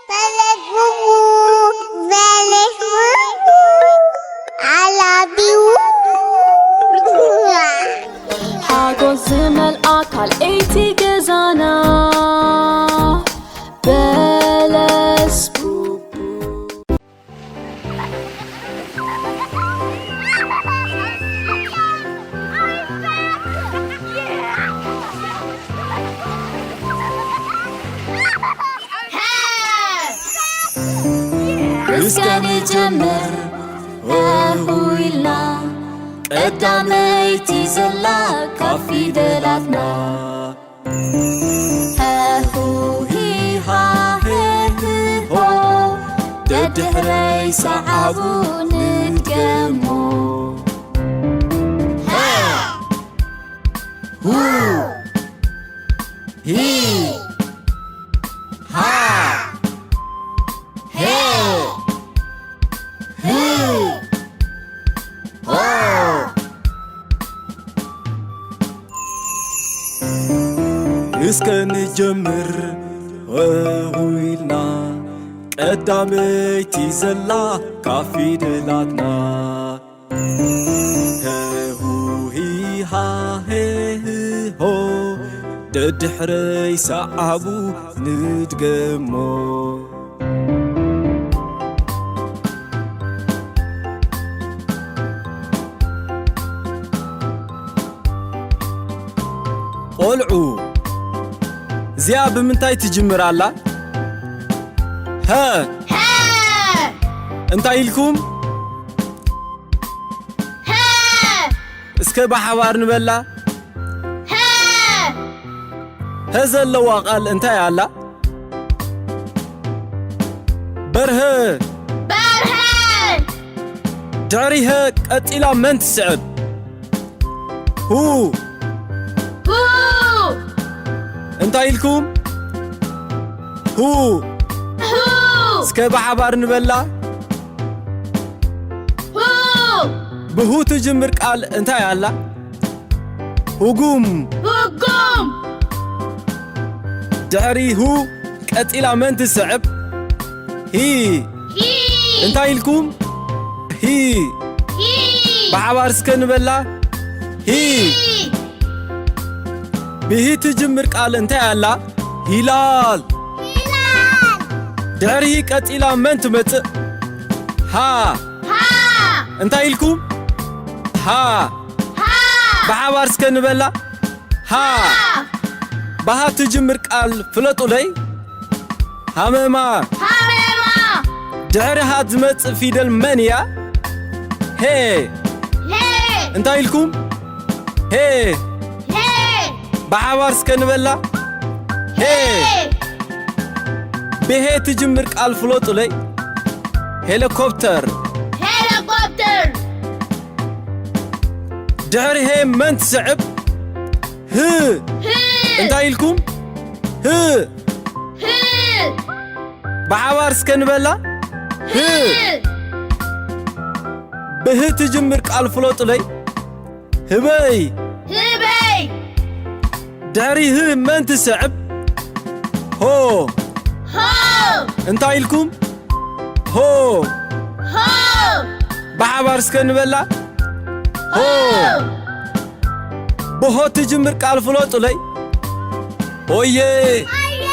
ፈለግ ቡቡ፣ ፈለግ ቡቡ፣ I love you። ሓጎስ ዝመልኣ ካልኣይቲ ገዛና በለስ ቡቡ። እስከ ንጀምር እሁ ኢልና፣ ቀዳመይቲ ዘላ ካብ ፊደላትና። ሀሁ ሂሃ ሄህሆ፣ ደድሕረይ ሰዓቡ ንድገሞ። ሃ፣ ሁ፣ ሂ፣ ሃ፣ ሄ፣ ህ፣ ሆ። እስከ ንጀምር እሁ ኢልና፣ ቀዳመይቲ ዘላ ካብ ፊደላትና። ሄሁ ሂሃ ሄህሆ፣ ደድሕረይ ሰዓቡ ንድገሞ። ቆልዑ፣ እዚኣ ብምንታይ ትጅምር ኣላ? ሀ። ሀ። እንታይ ኢልኩም? ሀ። እስከ ብሓባር ንበላ። ሀ። ሀ ዘለዋ ቃል እንታይ ኣላ? በርሀ። በርሀ። ድሕሪ ሀ ቀጺላ መን ትስዕብ? ሁ። ሁ። እንታይ ኢልኩም? ሁ። ሁ። እስከ ብሓባር ንበላ። ሁ። ብሁ ትጅምር ቃል እንታይ ኣላ? ህጉም። ህጉም። ድሕሪ ሁ ቀጺላ መን ትስዕብ? ሂ። ሂ። እንታይ ኢልኩም? ሂ። ሂ። ብሓባር እስከ ንበላ። ሂ። ሂ። ብሂ ትጅምር ቃል እንታይ ኣላ? ሂላል። ሂላል። ድሕሪ ሂ ቀጺላ መን ትመጽእ? ሃ። ሃ። እንታይ ኢልኩም? ሃ። ሃ። ብሓባር እስከ ንበላ። ሃ። ሃ። ብሃ ትጅምር ቃል ፍለጡለይ። ሃመማ። ሃመማ። ድሕሪ ሃ ዝመጽእ ፊደል መን እያ? ሄ። ሄ። እንታይ ኢልኩም? ሄ። ሄ። ብሓባር እስከ ንበላ። ሄ። ሄ። ብሄ ትጅምር ቃል ፍለጡለይ። ሄሊኮፕተር። ሄሊኮፕተር። ድሕሪ ሄ መን ትስዕብ? ህ። ህ። እንታይ ኢልኩም? ህ። ህ። ብሓባር እስከ ንበላ። ህ። ህ። ብህ ትጅምር ቃል ፍለጡለይ። ህበይ። ህበይ። ድሕሪ ህ መን ትስዕብ? ሆ። ሆ። እንታይ ኢልኩም? ሆ። ሆ። ብሓባር እስከ ንበላ። ሆ። ሆ። ብሆ ትጅምር ቃል ፍለጡለይ። ሆየ። ሆየ።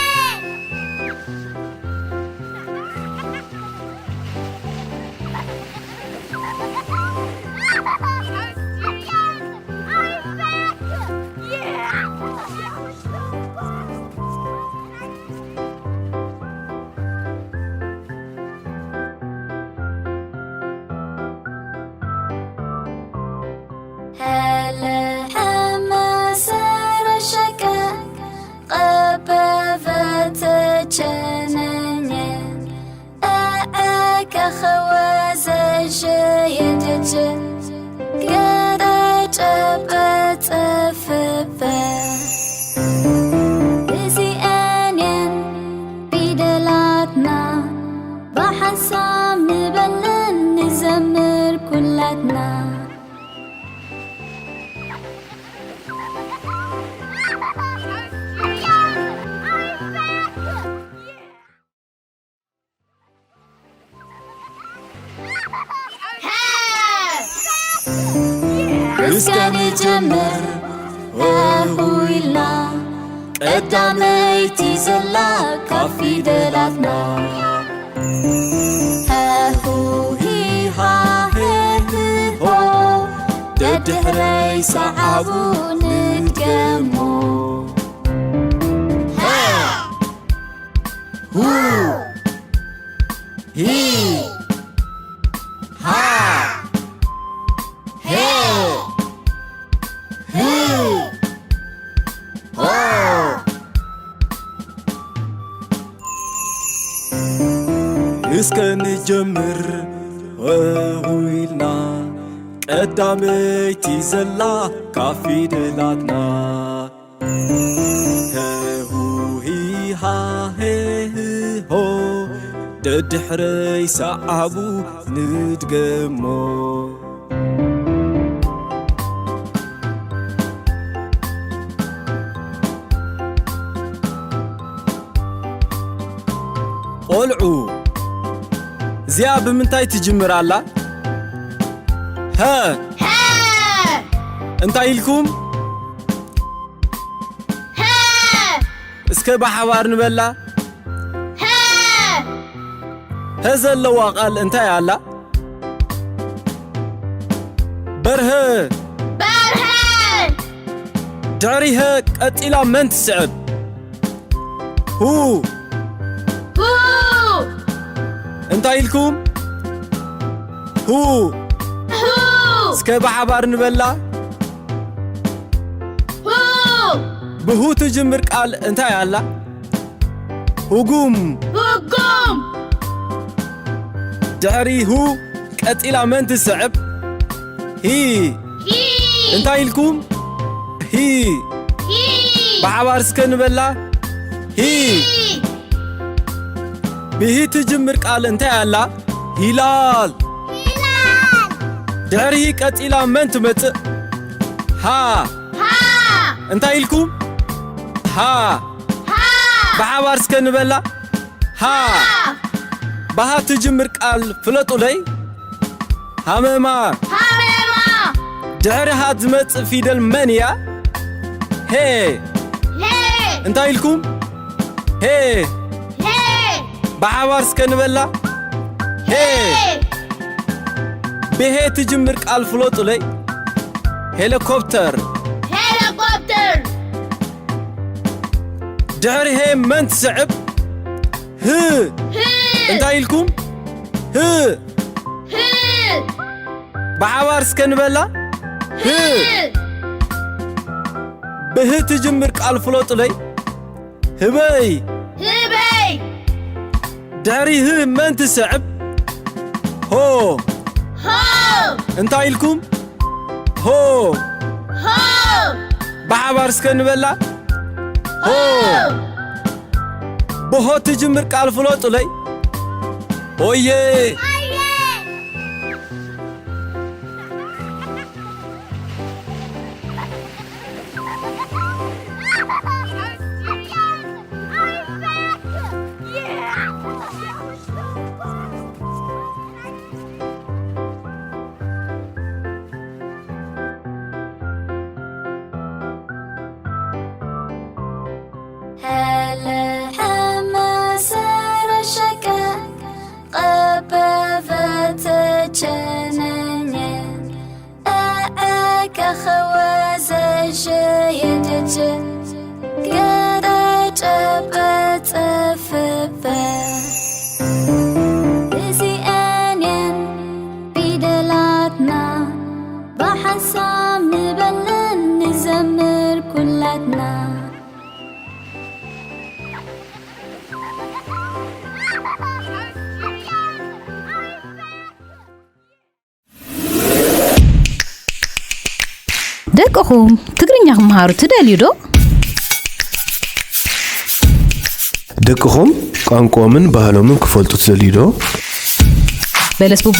هلا حمى سارة شكا قبابة جنانين أعاك خوازة شيدت قد أجبت أفبا እዚ ኣንየን ፊደላትና ብሓንሳብ ንበለን ንዘምር ኩላትና። እስከ ንጀምር እሁ ኢልና ቀዳመይቲ ዘላ ካብ ፊደላትና። ሀሁ ሂሃ ሄ ህሆ ደድሕረይ ሰዓቡ ንድገሞ። ሀ ሁ ሂ ሃ ሄ ህ ሆ። እስከ ንጀምር እሁ ኢልና ቀዳመይቲ ዘላ ካብ ፊደላትና። ሄሁ ሂሃ ሄ ህሆ ደድሕረይ ሰዓቡ ንድገሞ። ቆልዑ፣ እዚኣ ብምንታይ ትጅምር ኣላ? ሀ። ሀ። እንታይ ኢልኩም? ሀ። እስከ ብሓባር ንበላ። ሀ። ሀ ዘለዋ ቃል እንታይ ኣላ? በርሀ። በርሀ። ድሕሪ ሀ ቀጺላ መን ትስዕብ? ሁ። ሁ። እንታይ ኢልኩም? ሁ። ሁ። እስከ ብሓባር ንበላ። ሁ። ብሁ ትጅምር ቃል እንታይ ኣላ? ህጉም። ህጉም። ድሕሪ ሁ ቀጺላ መን ትስዕብ? ሂ። ሂ። እንታይ ኢልኩም? ሂ። ሂ። ብሓባር እስከ ንበላ። ሂ። ሂ። ብሂ ትጅምር ቃል እንታይ ኣላ? ሂላል። ሂላል። ድሕሪ ሂ ቀጺላ መን ትመጽእ? ሃ። ሃ። እንታይ ኢልኩም? ሃ። ሃ። ብሓባር እስከ ንበላ። ሃ። ሃ። ብሃ ትጅምር ቃል ፍለጡለይ። ሃመማ። ሃመማ። ድሕሪ ሃ ዝመጽእ ፊደል መን እያ? ሄ። ሄ። እንታይ ኢልኩም? ሄ። ሄ። ብሓባር እስከ ንበላ። ሄ። ሄ። ብሄ ትጅምር ቃል ፍለጡለይ። ሄሊኮፕተር። ሄሊኮፕተር። ድሕሪ ሄ መን ትስዕብ? ህ። ህ። እንታይ ኢልኩም? ህ። ህ። ብሓባር እስከ ንበላ። ህ። ህ። ብህ ትጅምር ቃል ፍለጡለይ። ህበይ። ህበይ። ድሕሪ ህ መን ትስዕብ? ሆ። ሆ። እንታይ ኢልኩም? ሆ። ሆ። ብሓባር እስከ ንበላ። ሆ። ሆ። ብሆ ትጅምር ቃል ፍለጡለይ። ሆየ። ሆየ። هل حمس رشك قبضت جنين أعكخ وزج يدج قد أجبت أفبه እዚኣንየን ፊደላትና ብሓንሳብ ንበልን ንዘምር ኩላትና። ደቅኹም ትግርኛ ክመሃሩ ትደልዩ ዶ? ደቅኹም ቋንቋኦምን ባህሎምን ክፈልጡ ትደልዩ ዶ? በለስ ቡቡ፣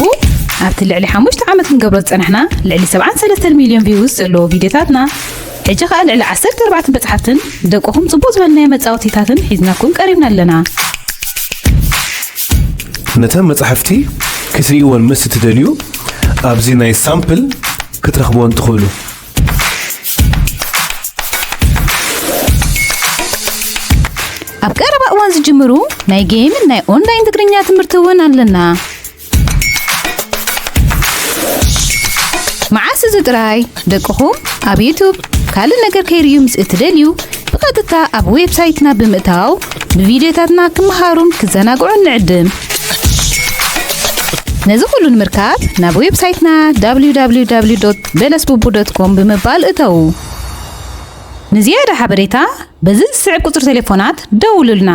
ኣብቲ ልዕሊ ሓሙሽተ ዓመት ክንገብሮ ዝጸናሕና ልዕሊ ሰብዓን ሰለስተን ሚልዮን ቪውስ ዘለዎ ቪድዮታትና፣ ሕጂ ኸኣ ልዕሊ ዓሰርተ ኣርባዕተ መጽሓፍትን ደቅኹም ጽቡቕ ዝበልናዮ መጻወቲታትን ሒዝናኩም ቀሪብና ኣለና። ነተን መጻሕፍቲ ክትርእይወን ምስ እትደልዩ፣ ኣብዚ ናይ ሳምፕል ክትረኽብዎን ትኽእሉ። ኣብ ቀረባ እዋን ዝጅምሩ ናይ ጌምን ናይ ኦንላይን ትግርኛ ትምህርቲ እውን ኣለና። መዓስ እዚ ጥራይ ደቅኹም ኣብ ዩቱብ ካልእ ነገር ከይርእዩ ምስ እትደልዩ፣ ብቐጥታ ኣብ ዌብሳይትና ብምእታው ብቪድዮታትና ክመሃሩን ክዘናግዑን ንዕድም። ነዚ ኩሉ ንምርካብ ናብ ዌብሳይትና www.belesbubu.com ብምባል እተዉ። ንዝያዳ ሓበሬታ በዚ ዝስዕብ ቁጽሪ ቴሌፎናት ደውሉልና።